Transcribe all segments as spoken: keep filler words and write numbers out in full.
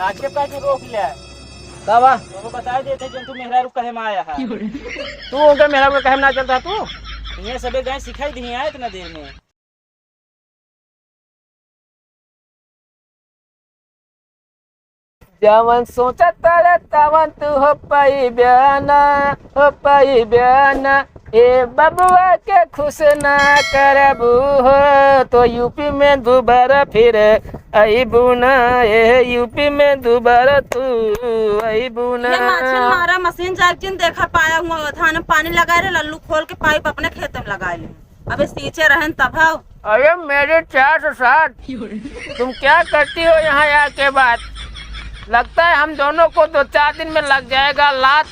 आके का के रोक ले। का बा? तो वो बता देते जौन तू मेहरारू कहे में आया है। तू उनके मेहरारू के कहे में ना चलता तू? इन्हें सबे गाय सिखाई दी है इतना देर में। जवन सोचत तारे तवन तू हो पइबे ना, हो पइबे ना। ए बबुआ के खुश ना करबू हो, तो यूपी में दोबारा फिर अइबू ना। ए यूपी में दोबारा तू अइबू ना। ये माछी मारा मशीन जाके जिन देखा पाया हुआ, धान में पानी लगाए रहे, लल्लू खोल के पाइप अपने खेत में लगाए ले। अबे सींचे रहन तब हव। अरे मेरे चार सौ सात, तुम क्या करती हो यहाँ आके बात? लगता है हम दोनों को दो चार दिन में लग जाएगा लात।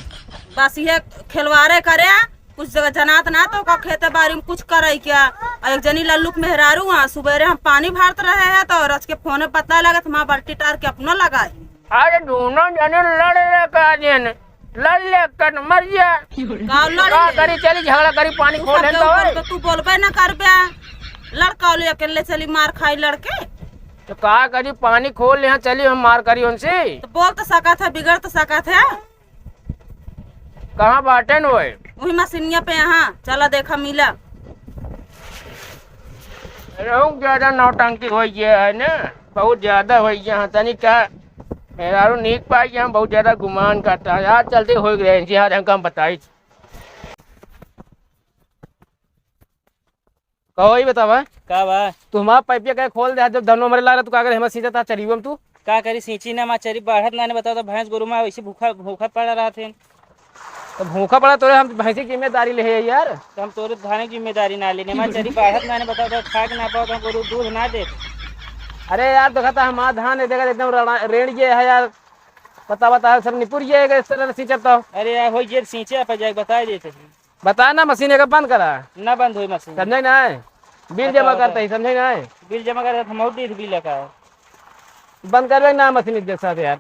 बस ये खिलवाड़े करे, कुछ जगह जनात ना तो का खेते बाड़ी में कुछ करे क्या? और एक जनी लल्लू के मेहरारू हुआ, सुबेरे हम पानी भरत रहे हैं तो रच के फोने पता लगे तो माँ बल्टी टार के अपनो लगाई। अरे दोनों जने लड़ ले का दिन, लड़ ले कट मर जा। का लड़ का ले? करी चली झगड़ा करी पानी तू खोल सब लेन तो केहू ओए। बोलबे, तू बोलबे ना करबे। लड़का ले अकेले चली मार खाई लड़के। तो का करी पानी खोल ले चली हम मार करी उनसे। तो बोल तो सकत है, बिगड़ तो सकत है। कहाँ बाटेन ओए? वही मशीनिया पे यहाँ, चला देखा मिला। रहूं ज्यादा नौटंकी होई गया है ना, बहुत ज्यादा होई गया है। तनी का मेहरारू नीक पाई गया, बहुत ज्यादा गुमान करता है। आज चलते हो गए हैं जी, आज हमका हम बताई। कहो, ई बतावा। का बा? तू हमार पाइपिया काहे खोल दे, जब धनो मरे लागल, तू का करे, हमार सींचत हा चरियो में तू? का करी, सींची ना, हमार चरी बढ़त ना, ने बताओ तो भैंस गोरू में वैसे भूखा, भूखा पड़ा रहत हैं। तो भूखा पड़ा तोरे, हम भैंसी की जिम्मेदारी ले है यार। तो हम तोरे धान की जिम्मेदारी ना लेने, हमार चरी बढ़त ना, ने बताओ तो खा के ना पाओ तो हम गोरू दूध ना दे। अरे यार, देखा था हमार धान है, देखा एकदम रड़ा-, रेड़ गया है यार। पता, बता, सब निपुर गया है, इस तरह से सींचब तो। अरे यार, हो ये सींचे पे जाके बता देते हैं। बता ना, मशीन एक बंद करा। ना बंद होई मशीन। समझे ना? बिल जमा बताओ, करता ही, समझे ना? बिल जमा करता, हम और दीद बिल का। बंद करबे ना मशीन एक साथ यार।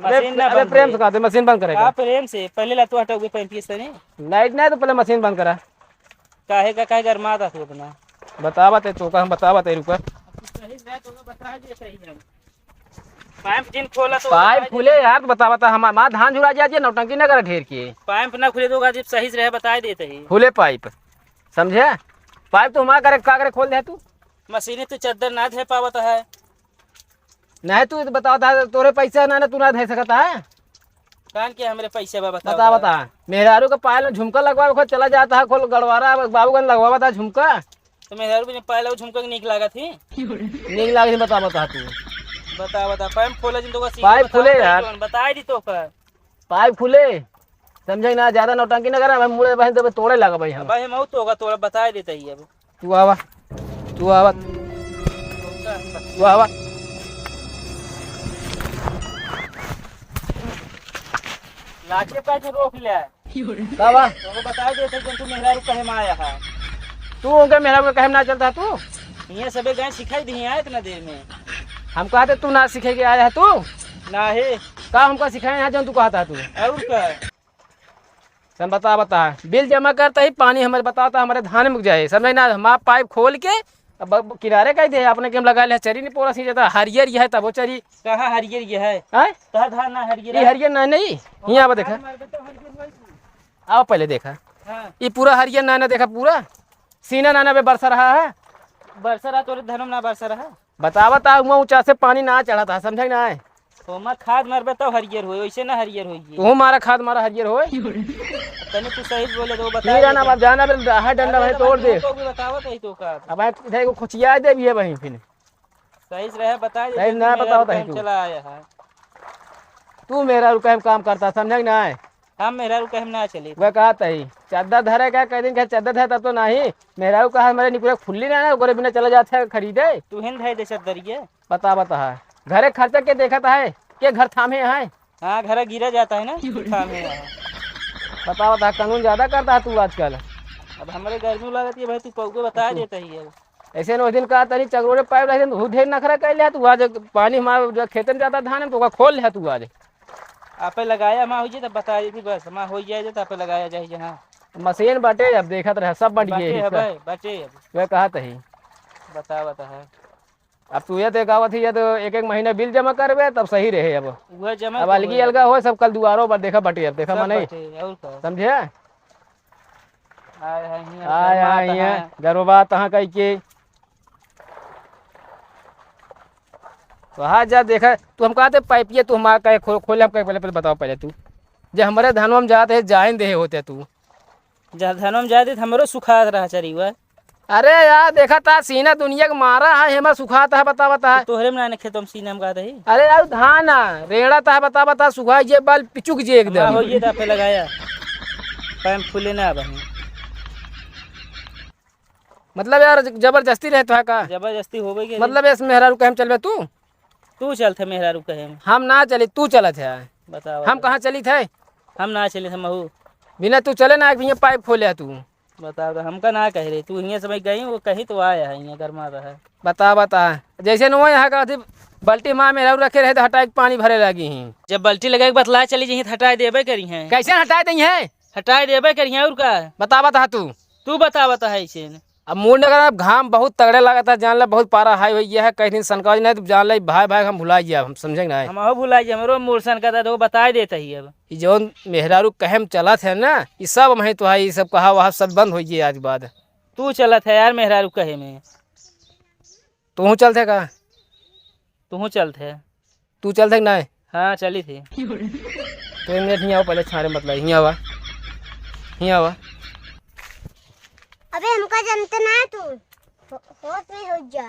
अबे, मशीन ना अबे बंद प्रेम होई। से कहते, मशीन बंद करेगा। का प्रेम से? पहले ला तू हटाओगे पैंतीस से नहीं? लाइट नहीं तो पहले मशीन बंद करा। काहे का, काहे गरमात है तू इतना? बतावत है तो का, हम बतावत है, रुका। सही नहीं तो बता दे, सही है। पाइप जिन खोला तो पाइप खुले यार, तो बता, बता, हमार, हमार धान झुरा जाए, नौटंकी ना करे ढेर के। पाइप ना खुले तो का जब सही से रहे, बताए देते ही। खुले पाइप, समझे? पाइप तो हमार करे, का करे खोल दे तू? मशीने तू चद्दर ना धे पावत है। नहीं, तू तो बतावत है, तोरे पैसा ना, ना, तू ना धे सकत है। कान के हमरे पैसे बा, बताओ बता, तो। बता। मेहरारू के पायल में झुमका लगवा के चला जाता है, खोल गड़वारा, बाबूगंज लगवावत है झुमका। तो मेहरारू भी पायल और झुमका के नीक लागत ही। नीक लागत ही, बता, बता तू। बता, बता, पाइप खोला जिन तो का सीधे पाइप बताओ खुले तो यार। कौन बताए दी तो का। पाइप खुले, समझे ना, ज्यादा नौटंकी ना करा, भाई मुड़े बहन तो तोड़े लगा भाई हम। भाई हम तो का तोड़ा बताए देते ही अब। तू आवा, तू आवा, तू आवा। लाजे पे तो रोक ले। का बा? तो बता देते कि तू मेहरारू कहे में आया है। तू उनके मेहरारू के कहे में ना चलता तू? ये सबे गाय सिखाई दी है इतना देर में। हम कहते तू ना सीखे के आया है तू? ना है। का हमका सिखाए यहाँ जौन तू कहता तू? और का? सन बता, बता, बिल जमा करता ही पानी हमारे बताता, हमारे धान में जाए, समझे ना? हमारा पाइप खोल के अब ब-, किनारे कह दे, अपने के हम लगा ले, चरी नहीं पोरा सी जाता, हरियर ये है तब वो चरी। कहाँ हरियर ये है? हैं? कहाँ धान ना हरियर ये है? हरियर ना नहीं, हियाँ आवा देखा। धान मार के तो हरियर होई। आओ पहले देखा। हाँ। ये पूरा हरियर ना, ना देखा पूरा। सीना ना, ना बे बरसा रहा है। बरसा रहा तोरे धनम ना बरसा रहा। बतावत आ, उमा ऊंचा से पानी ना चढ़त है, समझे ना है? ओमा खाद मारबे तब हरियर होई, वैसे ना हरियर होई ये। तू मारा खाद मारा हरियर होई। तनी तू सही से बोले तो बता ठीक है ना, दे। अब जाना बे, है डंडा अरे भाई तो तोड़ भाई दे। तू तो भी बतावत है तो का। अब भाई इधर को खुचिया दे भी है भाई फिर। सही से रहे बता दे, सही से ना बतावत है तू। चला आया है। तू मेहरारू कहे में काम करता, समझे ना है? हम मेहरारू कहे में ना चली। वह कहत ही, चद्दर धरे का, कह दिन के चद्दर धरे तब तो नाही। मेहरारू कहा, हमारे निकुरे फुल्ली ना, ना, ओकरे बिना चला जात है खरीदे। तू हिन धरे दे चद्दरिये। बता, बता है। घरे खर्चा के देखत है, के घर थामे है? हाँ, घर गिरा जाता है ना, थामे है। बता, बता, कानून ज्यादा करता है तू आजकल। अब हमारे गर्मी लागत है भाई, तू पौगे बता देता ही है। ऐसे न उस दिन कहा तनी चगरोड़े पाइप रखे, तू ढेर नखरा कर लिया, तू आज पानी हमारे जो खेतन जाता धान में, तो ओका खोल लिया तू आज। आपे लगाया, हमार हो जाए तो बता देती बस, हमार हो जाए तो आपे लगाया जाए जहाँ। मशीन बाटे, अब देखत रहे, सब बन बाटे गए है सब। भाई, बाटे अब। वह कहा तही। बता, बता है। अब तू ये तो कहत ही, ये तो एक एक महीना बिल जमा करबे, तब सही रहे। अब उहे जमा अब तो अलगी होई। अलगा होए, सब कल दुआरो पर देखा बटे, अब देखा सब माने। बटे, और का? समझे? आए हैं, हियाँ आए, गरमात आए, हियाँ हैं। गरमात हैं कह के। तो हाँ, जा देखा, तू हम कहते पाइपिया, तू हमारा कहे खो-, खोले, हम कहे पहले, पहले बताओ पहले तू। जे हमरे धनवा में जात है, जाइन देहे होते तू। जा धनवा में जात है, हमरो सुखात रहा चरी हुआ। अरे यार, देखा ता सीना दुनिया के मारा है, हेमा सुखात है, बता, बता। तो तोहरे में ना खेतवा में सीना में कहत ही। अरे यार, धान ना, रेड़ा ता है, बता, बता, सुखा जे बाल पिचुक जे एकदम। हाँ, हो ये ता पे लगाया। पैम फूले ना बनी। मतलब यार, ज-, जबरदस्ती रहे तो है का? जबरदस्ती होबे के मतलब, रही। इस मेहरारू कहे हम चलबे तू? तू चलत है मेहरारू कहे हम। हम ना चली, तू चलत है। बताओ हम तो। कहाँ चली थे? हम ना चली थे महू। बिना तू चले ना, एक भैया पाइप खोले तू। बताओ तो, हमका ना कह रही, तू हियाँ समय गई, वो कहीं तो आया है, हियाँ गरमा रहा है। बता, बता। जैसे न वो यहाँ का अथी बल्टी माँ मेहरारू रखे रहे तो हटाए के पानी भरे लागी ही। जब बल्टी लगे के बतला चली जही तो हटाए देबे करी हैं। कैसे हटाए दई हैं? हटाए देबे करी हैं और का? बता, बता तू। तू बतावत है ऐसे न। अब मूड न कर, अब घाम बहुत तगड़े लागत है, जान ले बहुत पारा हाई हो गया है, कई दिन सनका नहीं तो जान ले भाई भाई हम भुला गया, हम समझे नहीं। हम हो भुला गया, हमरो मूड सनका था तो बताए देता ही अब। ई जौन मेहरारू कहे में चलत है ना, ई सब हम तो है, ई सब कहा वहा सब बंद हो गया आज बाद। तू चलत है यार मेहरारू कहे में। तू चलत है का? तू चलत है। तू चलत है कि नहीं? हाँ, चली थी। तो एक मिनट हियाँ आओ, पहले छाड़े मत लाई, हियाँ आवा, हियाँ आवा। अबे हमका जानते ना है तू, हो-, होश में हो जा।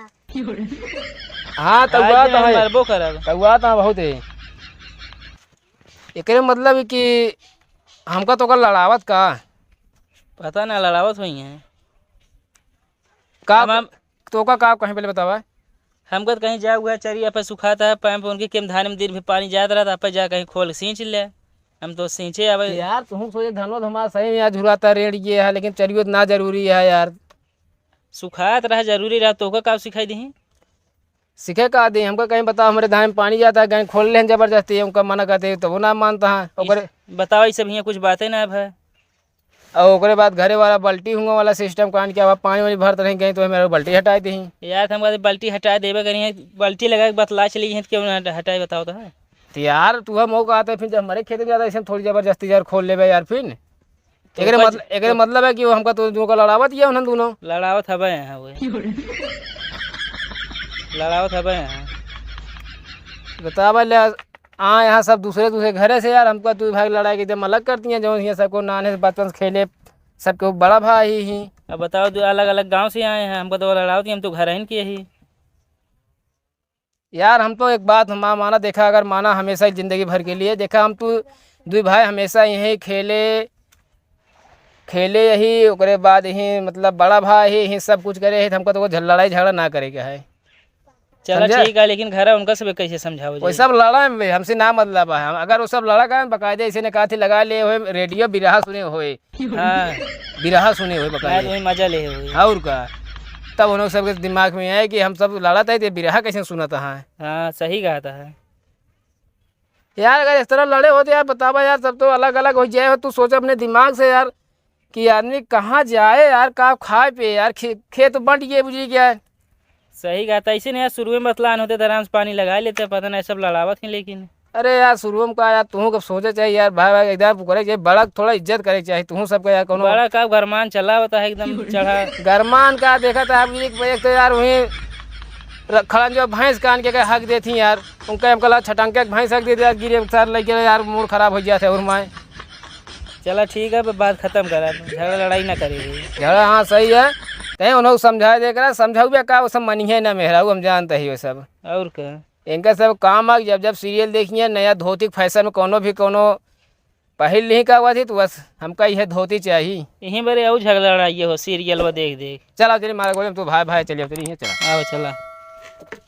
हाँ, आज तउआ तो है। मरबो करब। तउआ तो बहुत है। एकरे मतलब है कि हमका तो का लड़ावत का? पता ना, लड़ावत हुई हैं। का अब हम तोका का कहीं पहले बतावा? हमका तो कहीं जाए हुआ चरी, आप सुखाता है, पैम पे उनके केम धान में दिन भी पानी जात रहता, आप जा कहीं खोल सींच ले। हम तो सींचे आवे। यार, तुहूँ सोचे धनवा तो हमारा सही में यार झुराता रेड़ ये है, लेकिन चरियो इतना जरूरी है यार। सुखात रहा, जरूरी रहा, तोका का सिखाई दही? सीखे का दी, हमका कहीं बताओ, हमरे धान में पानी जाता है, कहीं खोल लेन जबरदस्ती, हमका मना करते, तो वो ना मानता है। इस-, ओकरे बताओ, ई सब हियाँ कुछ बातें ना है भाई। और ओकरे बाद घरे वाला बल्टी हुआ वाला सिस्टम कान के, अब पानी वानी भरत रही गई, तो मेरा बल्टी हटाई दी। यार, हम कहते बल्टी हटाए देबे करी है, बल्टी लगा के बतला चली है, तो क्यों ना हटाए, बताओ तो है। तो यार, तू हम मौका आते, फिर जब हमारे खेत में जाता, ऐसे थोड़ी जबरदस्ती यार खोल लेबे यार, फिर तो एकरे का मतलब, ज-, एकरे तो मतलब है कि वो हमका तो दोनों का लड़ावत ही है, उन्हन दोनों। लड़ावत हबे यहाँ वो। लड़ावत हबे यहाँ। बतावा ले, आ यहाँ सब दूसरे दूसरे घरे से यार, हमका दू भाई लड़ाई के एकदम अलग कर दिए, जौन हियाँ सबको नाने से बचपन से खेले, सबके बड़ा भाई ही। अब बताओ, दो अलग अलग गाँव से आए हैं, हमका तो लड़ावत ही, हम तो घर ही के ही। यार, हम तो एक बात हम माना, देखा, अगर माना हमेशा ही जिंदगी भर के लिए, देखा, हम तो दुई भाई हमेशा यही खेले, खेले यही, ओकरे बाद यही, मतलब, बड़ा भाई ही, यही सब कुछ करे है, तो हमका तो कोई झल-, लड़ाई झगड़ा ना करे के है। चला, समझे? ठीक है, लेकिन घर है उनका सब कैसे समझाओ वो जी? सब लड़ा में हमसे ना मतलब है, हम, अगर वो सब लड़ा का बकायदे ऐसे ने कहा थी, लगा ले हुए रेडियो बिरहा सुने हुए। हाँ। बिरहा सुने हुए बकायदे। मैं तो वही मजा ले हुए। और का? तब उन लोग सबके दिमाग में आए कि हम सब लड़त है, तो बिरहा कैसे सुनत है? हाँ, सही कहा था। यार, अगर इस तरह लड़े हो तो यार, बतावा यार, सब तो अलग-अलग हो जाए हो। तू सोच अपने दिमाग से यार कि आदमी कहाँ जाए यार, का खाए पिए यार, खे-, खेत बंट गए, बुझी क्या है? सही कहा था, ऐसे नहीं यार, शुरू में बतलान होते तो आराम से पानी लगा लेते, पता नहीं सब लड़ावत हैं लेकिन। अरे यार, शुरू में का यार, तू कब सोचे चाहिए यार, भाई, भाई, एकदम करे चाहिए, बड़ा थोड़ा इज्जत करे चाहिए, तू सबका यार, कोनो बड़ा का गरमान चला होता है एकदम चढ़ा। गरमान का देखा था, अब एक, एक तो यार वहीं र-, खड़न जो भैंस कान के, के हक देती यार, उनका हमका लगा छटंके के भैंस हक देती यार, गिरे सार लग गया यार, मूड खराब हो गया था और माए। चला ठीक है, अब बात खत्म करा, झगड़ा लड़ाई ना करे। झगड़ा, हाँ, सही है, कहीं उन्होंने समझाए दे करा, समझाऊ भी का, वो सब मनिहे ना मेहराऊ, हम जानते ही वो सब। और का? इनका सब काम आ, जब जब सीरियल देखिए, नया धोती के फैशन में कोनो भी कोनो पहिर नहीं का हुआ थी, तो बस हमका यह धोती चाहिए। यहीं बरे और झगड़ा लड़ाई हो सीरियल वो देख देख। चला चलिए, मारा गोली, हम तो भाई भाई चलिए, चलिए, चला। आओ, चला।